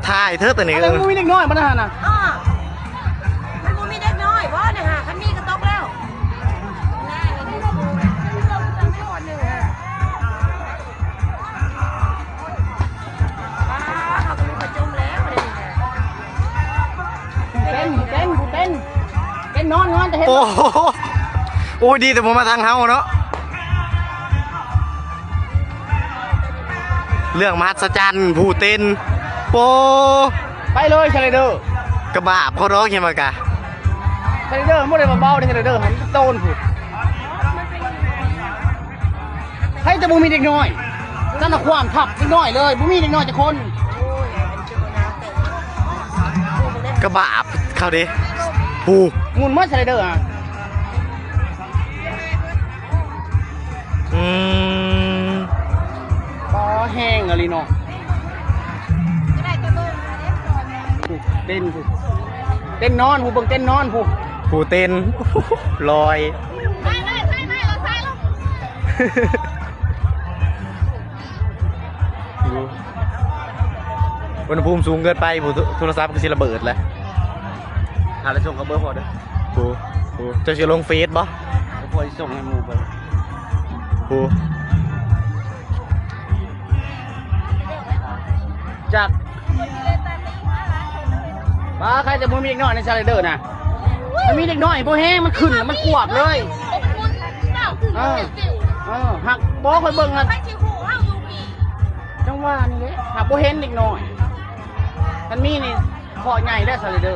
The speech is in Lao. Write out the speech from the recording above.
ຖ່າຍເທີຕອນນີ້ ອັນນັ້ນບໍ່ມີເດັກນ້ອຍບໍ່ນະຫັ້ນນະ? ອ້າ ມັນບໍ່ມີເດັກນ້ອຍບໍ່ນະຫາ? ຄັນມີກໍຕົກແລ້ວ. ເຕັ້ນ ເຕັ້ນ ເຕັ້ນ ເຕັ້ນ ນອນ ນອນ ຈະເຫັນ. ໂອ້ໂຫ ໂອ້ຍ ດີແຕ່ບໍ່ມາທາງເຮົາເນາະ. ເລື່ອງມະຫັດສະຈັນ ຜູ້ເຕັ້ນ ໂອ້ ໄປເລີຍສະໄລເດີ. ກະບາບເຂົາດອກ ເຫັນບໍ່ກະ ສະໄລເດີ ບໍ່ໄດ້ວ່າເບົາເດ້ ສະໄລເດີຫັ້ນໂຕນພຸ້ນ. ໃຜຈະບໍ່ມີເດັກນ້ອຍ? ຊັ້ນນະຄວາມທັບເດັກນ້ອຍເລີຍ ບໍ່ມີເດັກນ້ອຍຈັກຄົນ. ກະບາບເຂົາເດ້ ຜູ້ ໝຸນໝົດສະໄລເດີ. ອືມ ອໍ ແຮງອີ່ຫຼີເນາະ. ເຕັ້ນ ເຕັ້ນນອນ ຜູ້ເບິ່ງເຕັ້ນນອນ ຜູ້ ຜູ້ເຕັ້ນ ລອຍ ອຸນຫະພູມສູງເກີນໄປ ຜູ້ ໂທລະສັບຄືຊິລະເບີດແຫຼະ. ຫາແລ້ວສົ່ງກັບເບີພໍ່ເດີ ຜູ້ ຜູ້ ເຈົ້າຊິລົງເຟສບໍ່? ແລ້ວພໍ່ຊິສົ່ງໃຫ້ໝູ່ເບິ່ງ ຜູ້ ຈັກ ປ້າ ໃຄຈະບໍ່ມີເດັກນ້ອຍໃນສະໄລເດີນະ. ມັນມີເດັກນ້ອຍບໍ່ແຮງ ມັນຂຶ້ນ ມັນກວບເລີຍ. ເອີ ເອີ ຫາກບໍ່ ຂ້ອຍເບິ່ງຫັ້ນ ຈັ່ງຫວະນີ້ເດ້ ຫາກບໍ່ເຫັນເດັກນ້ອຍ. ຄັນມີນີ້ ເຄາະໃຫຍ່ແລ້ວສະໄລເດີ.